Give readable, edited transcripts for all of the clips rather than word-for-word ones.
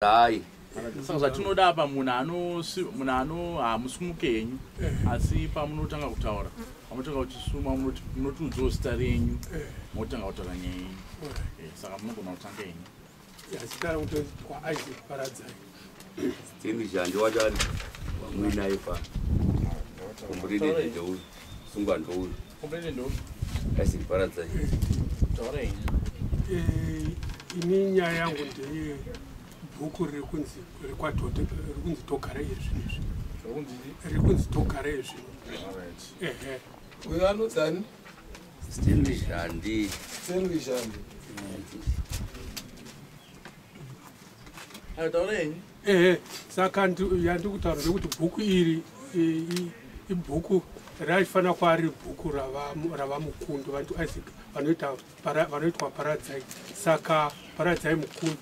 Hai. Saka zvatinoda apa, munhu munhu ano, hamusumuke henyu, asi pamunotanga kutaura, pamunotanga kuchisuma, munotiudzawo zita renyu, motanga kutaura nyaya yenyu. Saka munogona kutanga henyu. Zita rangu kwa Isaac Paradzai. Stanley Zhandi wacho ari wamuinaye pa complainant ndeuyu, sungwa ndouyu. Complainant ndo Isaac Paradzai. Taura henyu. Ini nyaya yangu ndeye bhuku riri kunzi rekwadote, riri kunzi Togara izvino izvi. Zvakunzi? Riri kunzi Togara izvino. Ehe. Uyo anonzani? Stanley Zhandi. Stanley Zhandi. Ayo, taura henyu. Ehe, saka yandiri kutaura ndekuti bhuku iri ibhuku raifanira kuva riri bhuku ravaMukundu, vantu Isaac vanoitwa Paradzai, saka Paradzai Mukundu.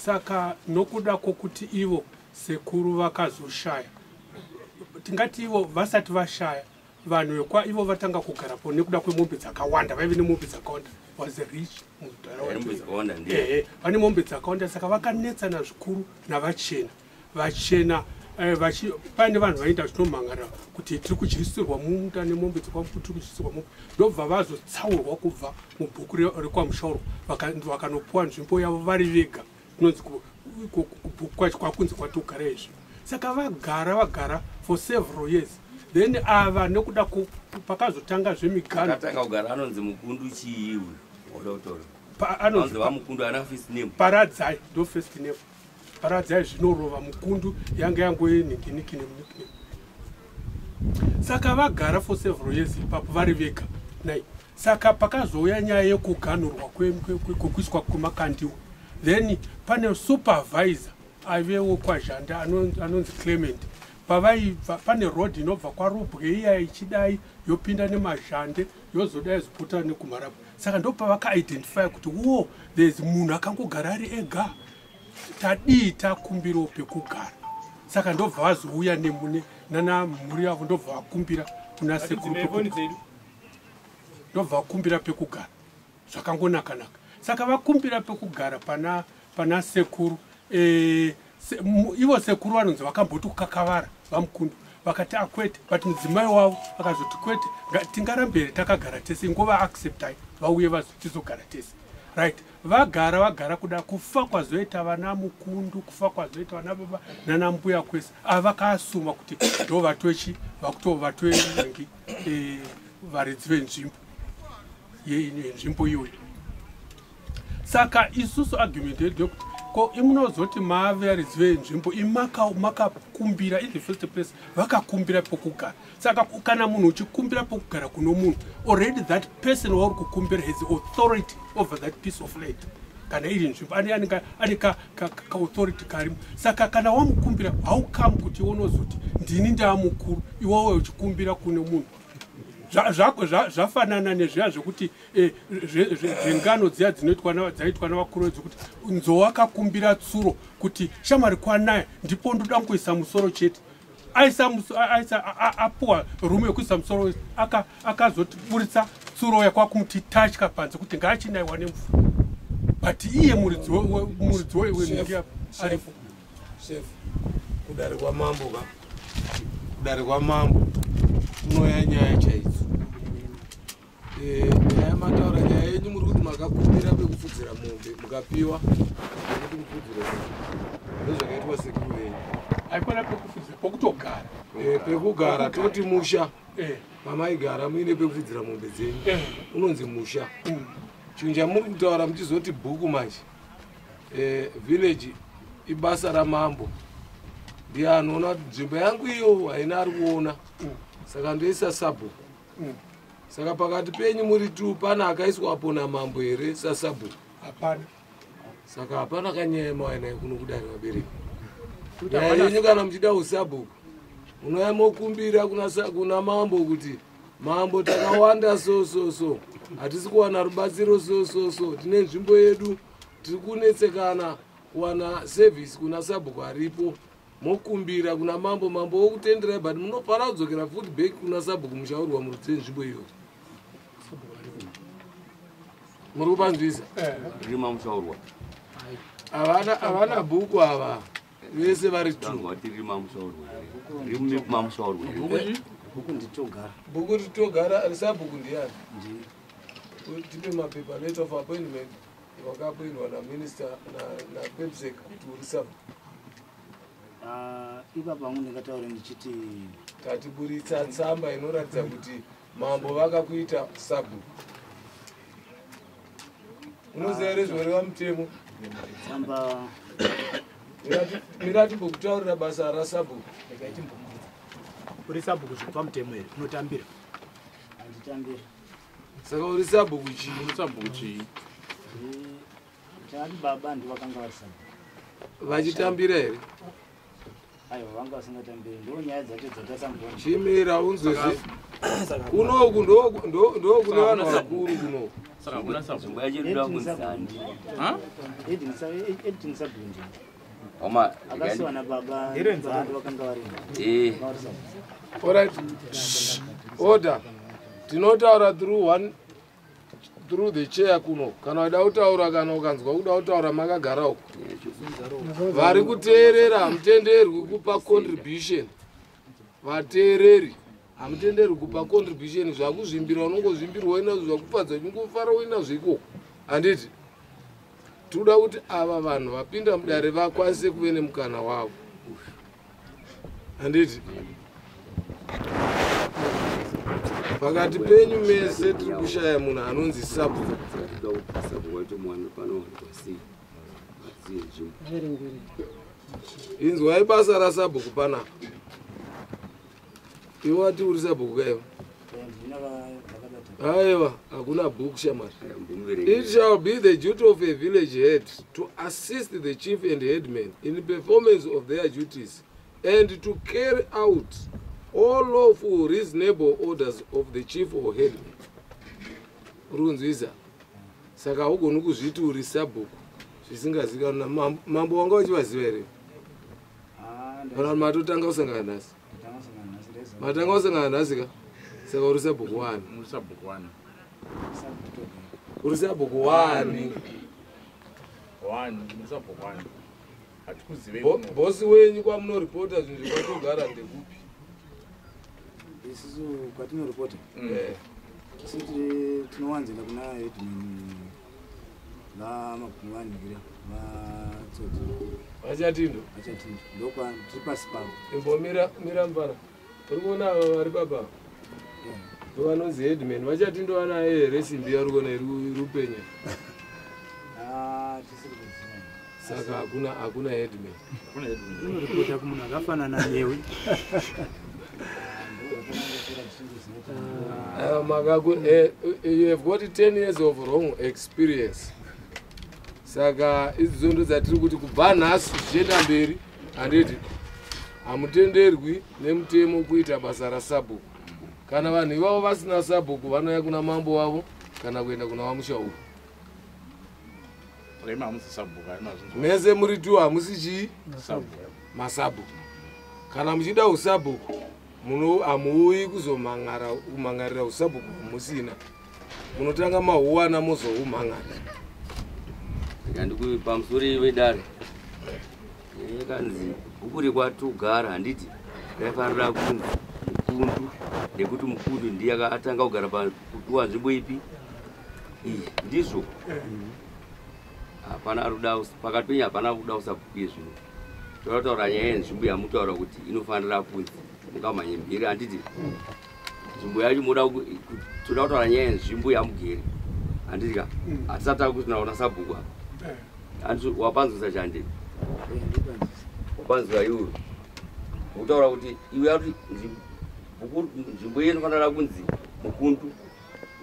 Saka nokuda kwokuti ivo sekuru vakazoshaya, tingati ivo vasati vashaya, vanhu vekwa ivo vatanga kugarapo nekuda kwemombe dzakawanda. Vaive nemombe dzakawanda, was rich. Mombe dzakawanda ndiye. Ehe, vane mombe dzakawanda. Saka vakanetsana zvikuru navachena. Vachena paine vanhu vaienda vachinomhangara kuti tiri kudyisirwa munda nemombe dzekwamuku, tiri kudyisirwa mombe. Ndobva vazotsaurwa kubva mubhuku rekwaMushauro, vakanopuwa nzvimbo yavo vari vega, inonzi kubhuku kwacho kwakunzi kwaTogara izvi. Saka vagara for several years, then ava nekuda pakazotanga zvemigano. Akatanga kugara anonzi Mukundu chii uyu wauda kutaura? Anonzi Anonzi vaMukundu, ana first name. Paradzai ndo first name. Paradzai zvinorova Mukundu yanga yangoyenhinginikine nickname. Saka vagara for several years ipapo vari vega nai. Saka pakazouya nyaya yekuganurwa kwekuiswa kwemakandiwa, then pane supervisor aivewo kwaZhanda anonzi Clement. Pavaibva pane road inobva kwaRubwe iya ichidai, yopinda nemaZhande, yozodai zopota nekuMarabwe. Saka ndopavakaidentifya kuti wo there's munhu akangogara ari ega, tadii takumbirawo pekugara. Saka ndobva vazouya nemune nana mhuri yavo, ndobva vakumbira kuna sekuru Foni dzedu. Ndobva vakumbira pekugara zvakangonaka-naka. Saka vakumbira pekugara pana sekuru, ivo sekuru vanonzi vakamboti kukakavara, vaMukundu vakati akwete, but mudzimai wavo akazoti kwete, tingarambe here takagara tese, ingova acceptai vauye tizogara tese. Right, vagara kuda kufa kwazoita vana Mukundu, kufa kwazoita vana baba nana mbuya kwese, ava vakaasuma kuti ndo vatochi vakuto vatoengi varidzi venzvimbo yenzvimbo iyoyo. Saka isusu argument yedu yekuti ko imunozoti mave varidzi venzvimbo, makakumbira in the first place, vakakumbira pokugara. Saka kana munhu uchikumbira pokugara kuno munhu, already that person wauri kukumbira has authority over that piece of land. Kana iri nzvimbo, ane kaauthority karimo. Saka kana wamukumbira, haukamu kuti unozoti ndini ndaamukuru, iwewe uchikumbira kune munhu. Zvafanana nezviya zvekuti zvengano dziya dzinoitwa dzaiitwa navakuru dzekuti nzou akakumbira tsuro kuti shamwari kwanaya ndipo ndoda kuisa musoro chete. Aisa apuwa rume yekuisa musoro, akazotiburitsa tsuro yakwakuti tatya panze kuti ngaachinaiwa nemvura, but iye muridzi wenhingi aripo. Chef, kudare kwamambo ka, kudare kwamambo kunoya nyaya chaidzo. Nyaya mataura, nyaya yenyu muri kuti makakumbira pekufudzira mombe, mukapiwa pekuti mufudzire mombe, ndozvakaitwa sekuru venyu. Aikona pekufudzira, pokutogara. Pekugara toti musha. Mamaigara muine pekufudzira mombe dzenyu unonzi musha. Chinhu chamuri kutaura muchizoti bhuku manje, village ibasa ramambo, ndiye anoona kuti nzvimbo yangu iyo haina ari kuona, saka ndoisa sabhuku. Saka pakati penyu muri tu pana akaiswapo namambo here sasabhuku? Hapana. Saka hapana kanyaya mauya nayo kuno kudare, vabereki. Kuti Nyaya hapana. yenyu, kana muchida usabhuku, unouya mokumbira kuna mambo kuti mambo, takawanda so so so, hatisi kuwana rubatsiro so so so, tine nzvimbo yedu, tiri kunetsekana kuwana service kuna sabhuku aripo. Mokumbira kuna mambo, mambo wokutenderai, but munofanira kudzokera futi back kuna sabhuku mushaurwa muridzi wenzvimbo iyoyo. Muri kupanzwisa? Rima mushaurwa. Havana bhuku ava. Vese vari two. Bhuku nditogara. Bhuku nditogara, sabhuku ndiani? Tipe mapepa letter of appointment wakaappointwa na minister na Pepsec kuti uri sabhuku. Ipapo hangu ndingataure ndichiti tatiburitsa tsamba inoratidza kuti mambo vakakuita sabhuku. Unoziva here zvoreva mutemo? Tsamba mira timbokutaurira basa rasabhuku. Uri sabhuku zviri pamutemo here? Unotambira? Handitambira. Saka uri sabhuku chii? Uri sabhuku chii? Takati baba ndivo vakanga vari sabhuku. Vachitambira here? Aiwa, vanga vasingatambiri. Ndo nyaya dzacho dzatasambona. Chimira unzwezve. Kunoku ndo kune vanhu vakuru kunoku. Saka hakuna sabhuku. Nzvimbo yacho inoda kunzi handi. Editing sabhuku ndini. Hama, Akasiwa nababa Ndirenzana. vakanga vari. Alright. Order. Tinotaura through the chair kuno. Kana uda kutaura kana ukanzwa kuda kutaura makagara uko. Vari kuteerera hamutenderwi kupa contribution. Vateereri hamutenderwi kupa contribution. Zvakuzvimbira unongozvimbirwa inazvo, zvakufadza uchingofara uinazvo ikoko. Handiti? Tinoda kuti ava vanhu vapinda mudare vakwanise kuve nemukana wavo. Handiti? Pakati penyu mese tiri kushaya munhu anonzi sabhuku. Inzwai basa rasabhuku panapa. Iwe wati uri sabhuku kaiwa? Aiwa, hakuna bhuku shamwari. It shall be the duty of a village head to assist the chief and headman in performance of their duties and to carry out all lawful reasonable orders of the chief or headman. Uri kunzwisa? Saka haugoni kuzviti uri sabhuku zvisingazikanwi. Mambo wanga uchivaziva here? Kana kuti matotanga kusangana nhasi? Matanga kusangana nhasi ka? Saka uri sabhuku wani? Uri sabhuku wani? Uri sabhuku wani? Wani, uri sabhuku wani? Hatikuzivei. Bhosi wenyu kwamunoripota zvinhu zvekwatogara ndekupi? Isusu kwatinoripota, isu tinowanzoenda kuna headman vamaguvanhira vatsotso. Vachatindo. Vachatindo, ndokwa tiri pasi pavo. Imbomira mira mufana. Uri kuona ava vari papa ndo vanonzi headman vachatindo. Vanaye here simbi yauri kuona iri rupenya? Ah, tisiri kuziva. Saka hakuna headman. Hakuna headman. Unoripota kumunhu akafanana newe. You have got 10 years of wrong experience. Saka idzidzo ndo dzatiri kuti kubva nhasi zvichienda mberi, handiti, hamutenderwi nemutemo kuita basa rasabhuku. Kana vanhu ivavo vasina sabhuku, vanouya kuna mambo wavo kana kuenda kuna vamushauri. Saka imi hamusi sabhuku, haina zvinhu. Mese muri tu hamusi chii? Sabhuku. Masabhuku. Kana muchida usabhuku, muno hamuuyi kuzomhan'ara kumhan'arira usabhuku hwamusina. Munotanga mahuwana mozohumhan'ara. Handikuti pamusoro wedare yakanzi bhuku rekwatogara, handiti, raifanira kunzi Mukundu nekuti Mukundu ndiye akatanga kugara pakupiwa nzvimbo ipi iyi. Ndizvo, hapana ari kuda pakati penyu, hapana kuda usabhuku yezvino. Toda kutaura nyaya yenzvimbo yamutaura kuti inofanira kunzi mungamhanye mberi, handiti? Nzvimbo yacho moda toda kutaura nyaya yenzvimbo yamugere, handiti ka? Hatisati takuti sabhuku apa. Handiti wapanzwisa chande? Wapanzwisa iwe ukutaura kuti iwe ati nzvimbo iyi inofanira kunzi Mukundu,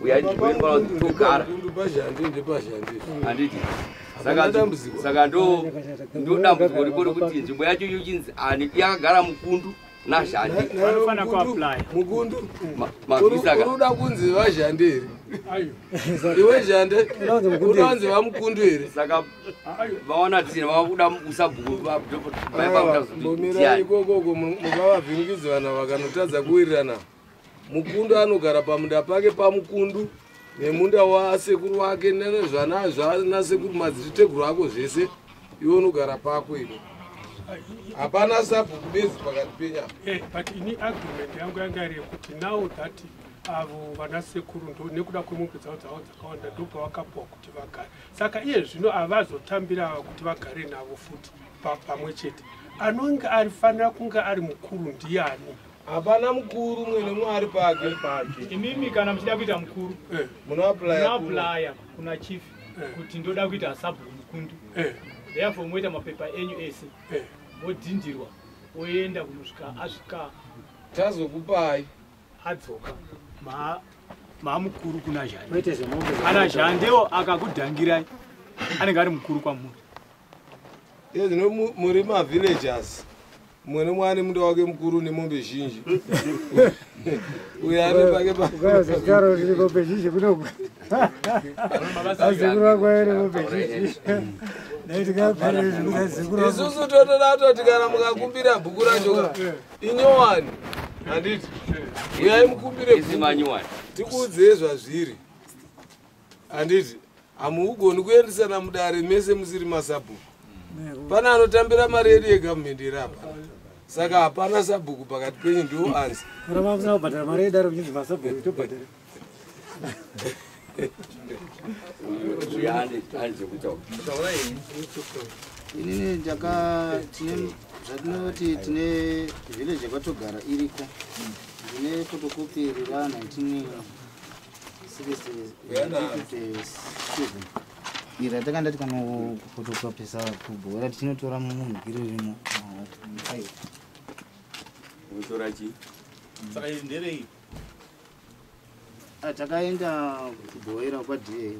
uye nzvimbo iyi inofanira kunzi Togara. Mukundu pazhandi, ndepazhandi. Handiti? Hapana dambudziko. Saka ndo dambudziko riko rekuti nzvimbo yacho yochinzi ani? Yakagara Mukundu naZhandi. Vanofanira kuapply. Mukundu. Mavhisa Uri kuda kunzi vaZhandi here? Ayo. Iwe Zhande, unoda kunzi vaMukundu here? Saka vaona tisina vakuda usabhuku. Mbomira ikokoko, mukavavhiringidza vanhu vakanotadza kuwirirana. Mukundu anogara pamunda pake paMukundu nemunda wasekuru wake nezvana zvanasekuru madziteteguru ako zvese. Iwe unogara pako iwe. Hapana sabhuku bedzi pakati penyama. But ini argument yangu yanga iri yekuti now that avo vanasekuru nekuda kwemombe dzavo dzavo dzakawanda ndopavakapuwa kuti vagare. Saka iye zvino havazotambira ava kuti vagare navo futi pamwe chete. Anonge arifanira kunge ari mukuru ndiani? Hapana mukuru, mumwe nemumwe ari pake. Imimi kana muchida kuita mukuru, munoaplya kuna chief kuti ndoda kuita sabhuku mukundu. Therefore moita mapepa enyu ese, modhindirwa, oenda kunosvika asvika. Tazokupai. Adzoka maamukuru kuna Zhande. Kana Zhandewo akakudhangirai anenge ari mukuru kwamuri. Iye zvino muri mavillagers. Mumwe nemumwe ane munda wake mukuru nemombe zhinji. Uyo ane pake mombe zhinji kuno. Azekuru vangu vaine mombe zhinji. Isusu totoda kutoti kana mukakumbira bhuku racho inyowani. Handiti? Uyai mukumbire bhuku. Tikuudzei zvazviri. Handiti? Hamugoni kuendesana mudare mese musiri masabhuku. Pana anotambira mari yedu yegavhumendi iri apa. Saka hapana sabhuku pakati penyu, ndiwo anzi. Kana makusina kubhadhara mari yedare kuchinzi masabhuku tobhadhara. Inini tine zvatinoti tine village yakwatogara iriko. Ndine photocopy ra 1967. Iri ratakanga tikanofotokopisa kubhora tichinotora munhu ririmo. Unotora chii? Saka iri nderei? Takaenda kubhoera kwaDA.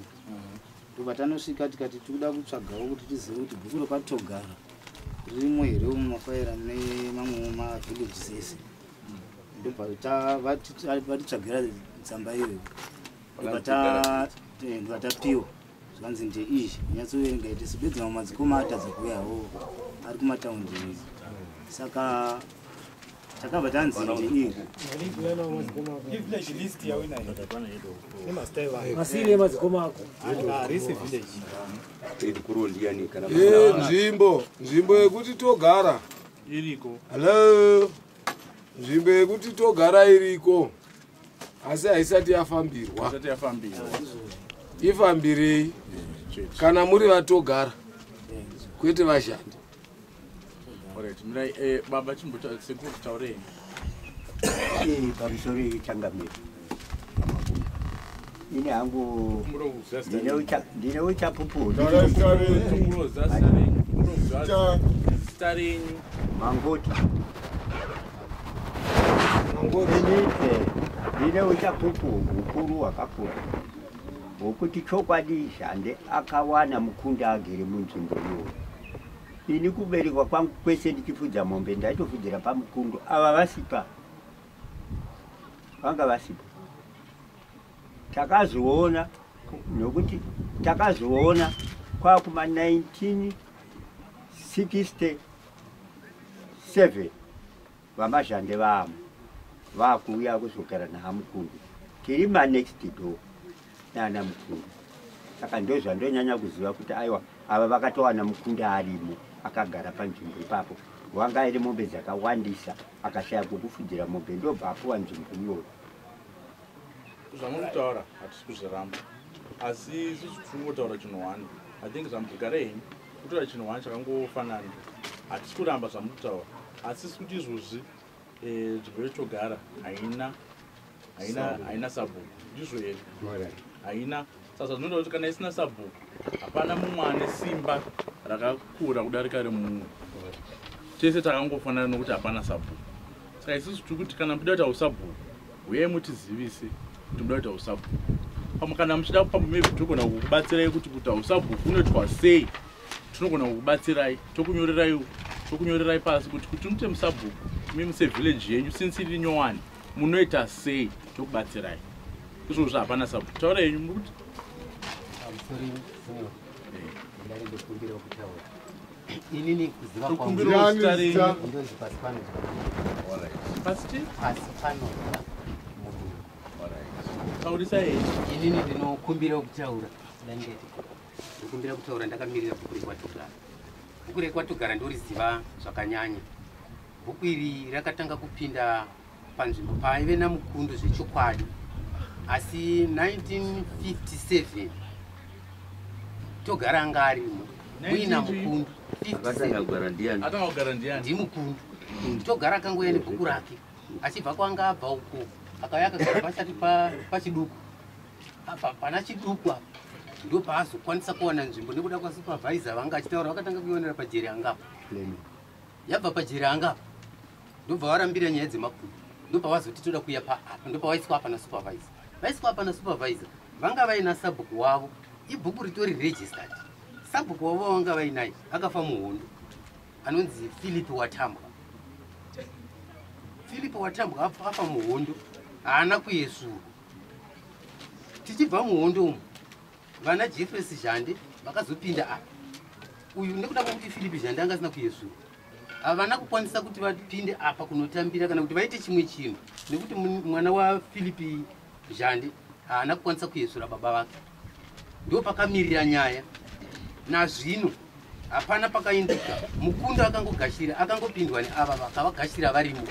Ndobva tanosvika tikati tikuda kutsvagawo kuti tizive kuti bhuku rekwatogara ririmo here mumafaira nemamwe mavillages ese. Ndobva vatitsvagira tsamba iyoyo. Ndobva tapiwa. Zvanzi ndeizvi nyatsoverenga iti sibedzi mamwe madzikoma atadza kuuyawo ari kumataundi. Saka takabva tanzi ndeiri. Masiri emadzikoma ako. Nzvimbo yekuti togara iriko. Hello. Nzvimbo yekuti togara iriko. Asi haisati yafambirwa. Haisati yafambirwa. Ifambirei kana muri vatogara kwete vashandi. Alright, mirai baba sekuru taurei. Pamusoro changamire. Ini hangu ndine uchapupu. Zita renyu. Mangoti. Ndine uchapupu hukuru hwakakura hwokuti chokwadi Zhande akawana mukunda agere munzvimbo iyoyo. Ini kuberekwa kwangu kwese ndichifudza mombe ndaitofudzira pamukundu. Ava vasipa. Vanga vasipa. Takazoona nokuti takazoona kwakuma 1967 vamazhande vamo vakuuya kuzogara nahamukundu. Tiri manext door nana mukundu. Saka ndozvandonyanya kuziva kuti aiwa ava vakatowana mukunda arimo akagara panzvimbo ipapo. Wanga aine mombe dzakawandisa akashaya kwekufudzira mombe ndobva apuwa nzvimbo iyoyo. Zvamuri kutaura hatisi kuzviramba, asi isusu tiri kungotaura chinhu one. I think zvamugara henyu kutaura chinhu one chakangofanana. Hatisi kuramba zvamuri kutaura, asi isi kuti izvozvi nzvimbo yetogara haina sabhuku. Ndizvo here? Haina. Saka zvinoita kuti kana isina sabhuku hapana mumwe ane simba rakakura kudarika remumwe. Tese takangofanana nokuti hapana sabhuku. Saka isusu tiri kuti kana muchida kuita usabhuku uyai mutizivise kuti muda kuita usabhuku. Pamwe kana muchida pamwe maybe tinogona kukubatsirai kuti kuita usabhuku kunoitwa sei. Tinogona kukubatsirai tokunyorerai pasi kuti muite musabhuku mimi sevillage yenyu since iri nyowani munoita sei, tokubatsirai. Izvozvo hapana sabhuku. Taura yenyu muri kuti ndikumbira kutaura. Inini kuziva kwangu ndonzi pasi pano. Pasi pano. Taurisai. Inini ndinokumbira kutaura. Ndangeti. Ndikumbira kutaura ndakamirira bhuku rekwatogara. Bhuku rekwaTogara ndoriziva zvakanyanya. Bhuku iri rakatanga kupinda panzvimbo paaive naMukundu zvechokwadi, asi 1957 Togara anga arimo muina Mukundu. Akatanga kugara ndiani? Atanga kugara ndiani? NdiMukundu. Togara akangouya nebhuku rake achibva kwanga abva uko, akauya akagara pachati paChiduku apa, pana Chiduku apa ndo paazokwanisa kuwana nzvimbo nekuda kwasupervisor vanga achitaura. Vakatanga kuionera pajeri angapa, yabva pajeri angapa ndobva varambira nyaya dzemakudo, ndopavazoti toda kuuya paapa, ndopawaiswa apa nasupervisor. Vaiswa apa nasupervisor, vanga vaina sabhuku wavo. Ibhuku ritori registered. Sabhuku wavo vanga vainaye akafa muhondo, anonzi Philip Watambwa. Philip Watambwa afa muhondo, haana kuyesurwa. Tichibva muhondo umu, vana Jeffres Zhande vakazopinda apa. Uyu nekuda kwekuti Philip Zhande anga asina kuyesurwa, havana kukwanisa kuti vapinde apa kunotambira kana kuti vaite chimwe chinhu, nekuti mwana waPhilip Zhande haana kukwanisa kuyesura baba vake. Ndo pakamirira nyaya nazvino, hapana pakaindika. Mukundu akangogashira, akangopindwa neava vakavagashira varimo,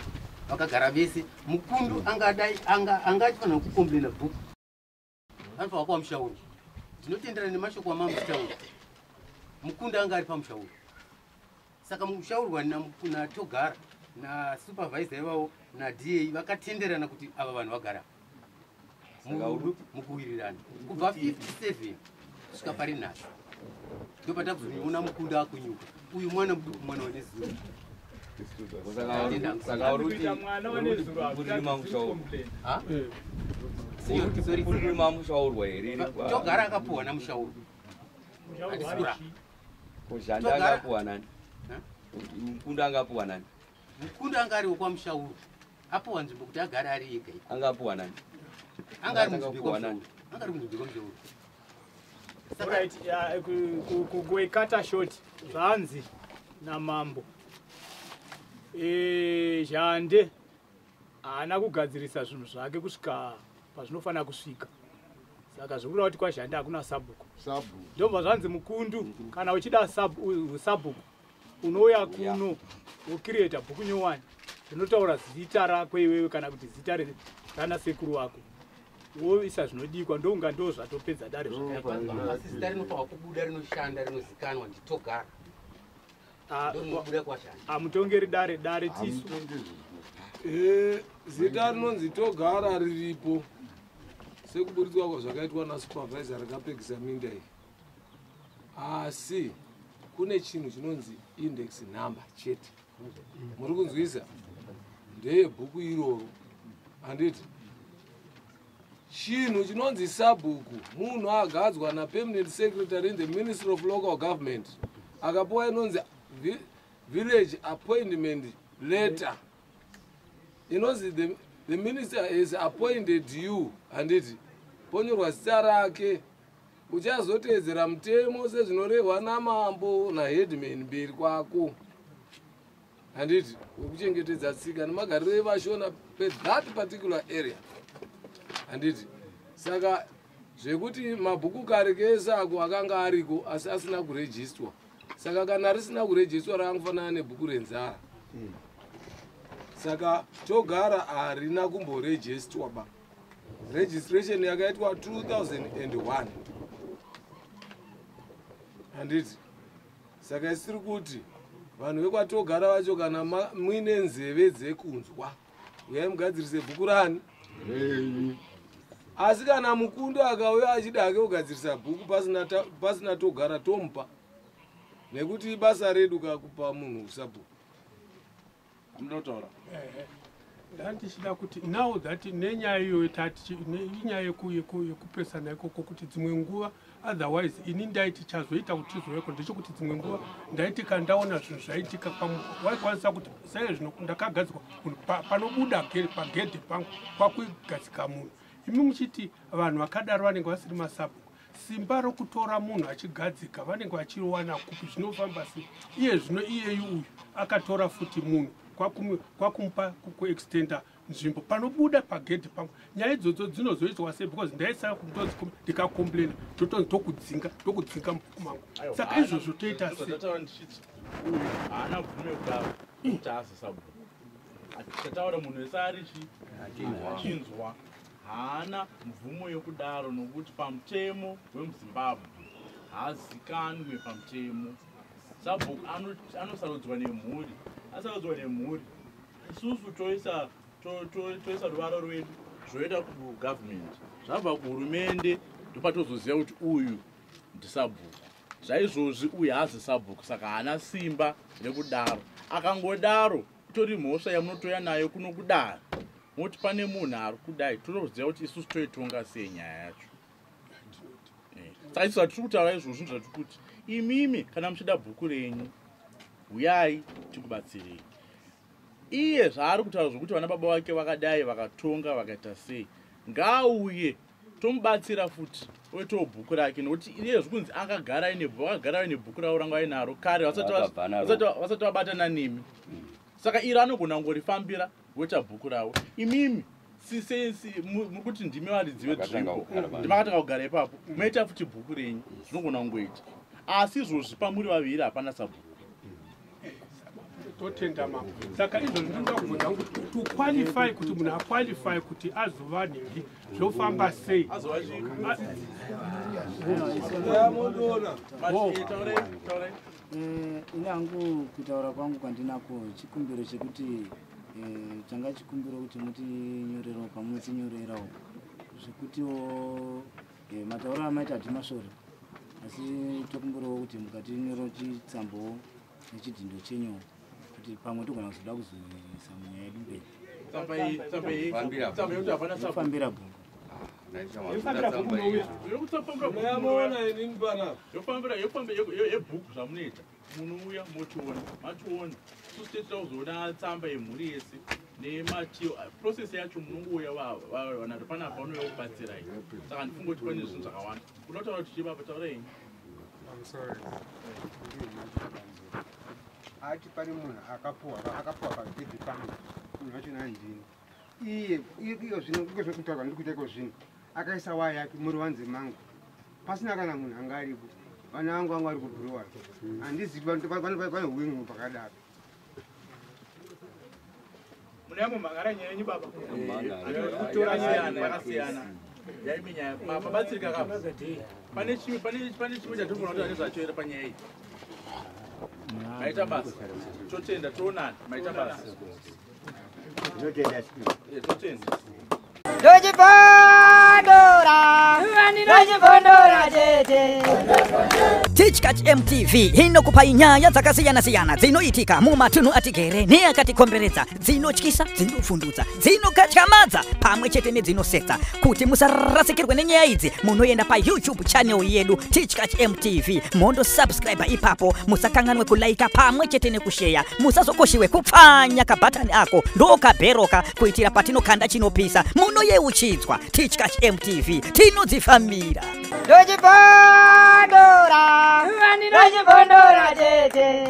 vakagara vese. Mukundu angadai anga achifanira kucomplaina bhuku, anofanira kuva mushauri. Ndinotenderana nemashoko amamuchitaura. Mukundu anga ari pamushauri, saka mushaurwa naTogara nasupervisor ivavo naDA vakatenderana kuti ava vanhu vagara mukuwirirana kubva 57 kusvika pari nhasi. Ndopatakuzoona Mukundu akunyuka, uyu mwana muduku, mwana wanezuro. Saka uri kuti Kuita mwana wanezuro kurima mushaurwa? Ha? Sorry, sorry. Kurima mushaurwa here? Togara akapuhwa namushaurwa. Handisi kuramba. Zhande angapuwa nani? Mukundu angapuwa nani? Mukundu anga ariwo kwamushaurwa, apuwa nzvimbo kuti agare ari ega iko. Angapuwa nani? Anga ari munzvimbo Angapuwa nani? yekwamushaurwa, anga ari munzvimbo yekwamushaurwa. Alright, yeah, kuikata short, zvanzi namambo Zhande haana kugadzirisa zvinhu zvake kusvika pazvinofanira kusvika, saka zvikureva kuti kwaZhande hakuna sabhuku. Ndobva zvanzi, Mukundu, kana uchida usabhuku unouya kuno wocreata bhuku nyowani rinotaura zita rako iwewe kana kuti zita rana sekuru wako, woisa zvinodikwa. Ndounga ndo zvatopedza dare zvakaipa. Asi zita rinofanwa kubuda rinoshanda, rinozikanwa ndiTogara, ndorinobuda kwaZhande. Hamutongeri dare, dare tisu. Zita rinonzi Togara riripo sekuburitswa kwazvakaitwa nasupervisor rakapegisa minda iyi, asi kune chinhu chinonzi index number chete. Muri kunzwisa? Ndeyebhuku iroro, handiti? Chinhu chinonzi sabhuku munhu agadzwa napermanent secretary in the Ministry of Local Government, akapiwa inonzi village appointment letter inonzi the minister has appointed you, handiti? Ponyorwa zita rake. Uchazoteedzera mutemo sezvinorehwa namambo naheadman mberi kwako, handiti? Wekuchengetedza tsika nemagariro evaShona pethat particular area, handiti? Saka zvekuti mabhuku kare kese ako akanga ariko asi asina kurejistwa, saka kana risina kurejistwa rakangofanana nebhuku renzara. Saka Togara harina kumborejistwa ba. Registration yakaitwa 2001, handiti? Saka isiri kuti vanhu vekwaTogara vacho, kana muine nzeve dzekunzwa, uyai mugadzirise bhuku rani. Asi kana Mukundu akauya achida hake kugadzirisa bhuku pasina Togara, tomupa, nekuti ibasa redu kakupa munhu usabhuku. Amunotaura. Ndandichida kuti now that nenyaya iyoyo tati inyaya yekupesana ikoko, kuti dzimwe nguva, otherwise ini ndaiti chazoita kuti tizoveko ndechekuti dzimwe nguva ndaiti kana ndaona zvinhu zvaitika, waikwanisa kuti sai zvino ndakagadzikwa munhu panobuda pagedhe pangu, kwakugadzika munhu. Imi muchiti vanhu vakadaro vanenge vasiri masabhuku, simba rokutora munhu achigadzika vanenge vachiwana kupi? Zvinofamba sei? Iye zvino iyeyu uyu akatora futi munhu kwakumupa kuextenda. nzvimbo panobuda pagedhi pangu. Nyaya idzodzo dzinozoitwa sei? Because ndaisaya kundozi ndikakomplaina totonzi tokudzinga mubhuku mangu. Saka izvozvo toita sei? Haana bvume kudaro kuti azi sabhuku. Tataura munhu wese ari achinzwa haana mvumo yekudaro nokuti pamutemo wemuZimbabwe haazikanwe pamutemo. Sabhuku anosarudzwa nemhuri, asarudzwa nemhuri isusu toisa ruvara rwedu zvoenda kugavhumendi, zvabva kuhurumende ndopatozoziva kuti uyu ndisabhuku. Zvaizvozvi uyu haazi sabhuku, saka haana simba rekudaro. Akangodaro itori mhosva yamunotoya nayo kuno kudaro, moti pane munhu ari kudai, totoziva kuti isusu toitonga sei nyaya yacho. Saka isu zvatiri kutaura izvozvo ndezvatiri kuti imimi kana muchida bhuku renyu huyai tikubatsirei. Iye zvaari kutaura zvokuti vana baba vake vakadai vakatonga vakaita sei, ngauye tomubatsira futi oitawo bhuku rake, nokuti iye zvikunzi akagara aine bhuku ravo ranga ainaro kare vasati vabatana nemi. Saka iro anogona kungorifambira voita bhuku ravo. Imimi muri kuti ndimi varidzi venzvimbo, ndimakatanga kugara ipapo, moita futi bhuku renyu, zvinogona kungoita. Asi izvozvi pamuri vaviri hapana sabhuku. Totenda mambo. Saka izvozvi ndinoda kubvunza hangu to qualify, kuti munhu aqualify kuti azova nhingi zvofamba sei? Ini hangu kutaura kwangu kwandinako chikumbiro chekuti changa chikumbiro kuti mutinyorerawo pamunotinyorerawo zvekutiwo matauro amaita hatimasvori, asi tokumbirawo kuti mukatinyorerawo chitsambowo nechidhindo chenyu kuti pamwe togona kuzoda kuzoisa munyaya yedu mberi. Fambira bhuku. Yofambira yebhuku zvamunoita munouya motiona mationa isusu tetoda kuzoona tsamba yemhuri yese nematiyo process yacho munongouya vanhu panapa vanouya kubatsirai. Saka ndifunga kuti pane zvinhu zvakawanda. Kuda kutaura kuti chibaba taura henyu. Ati pane munhu akapuwa pagedhi pangu, munhu wacho nandini. Iye iyo zvino ngezvekutaura ndiri kuita iko zvino akaisa waya yake muruvanze mangu pasina kana munhu anga aripo. Vana vangu vanga vari kubhuruwa, handizivi pane huingu pakadaro. Munayamumhangara nyaya yenyu baba. Kutora nyaya yakasiyana. Yaiminyaya mabatsirika kapa. Pane chimwe chatogona kutaura nezvacho here panyaya iyi? Maita basa. Totenda toonana. Maita basa. Totenda. Tichkach MTV inokupa nyaya dzakasiyana-siyana dzinoitika mumatunhu atigere neakatikomberedza, dzinotyisa, dzinovhundutsa, dzinokatyamadza pamwe chete nedzinosetsa. Kuti musarasikirwe nenyaya idzi, munoenda pa YouTube channel yedu Tichkach MTV, mondo subscribe ipapo, musakanganwe kulaika pamwe chete nekusheya, musazokoshiwe kupfanya kabhatani ako ndokabheroka kuitira patinokanda chinopisa munoyeuchidzwa. Tichkach MTV tinodzifambira. Ndochibondora, ndochibondora tete.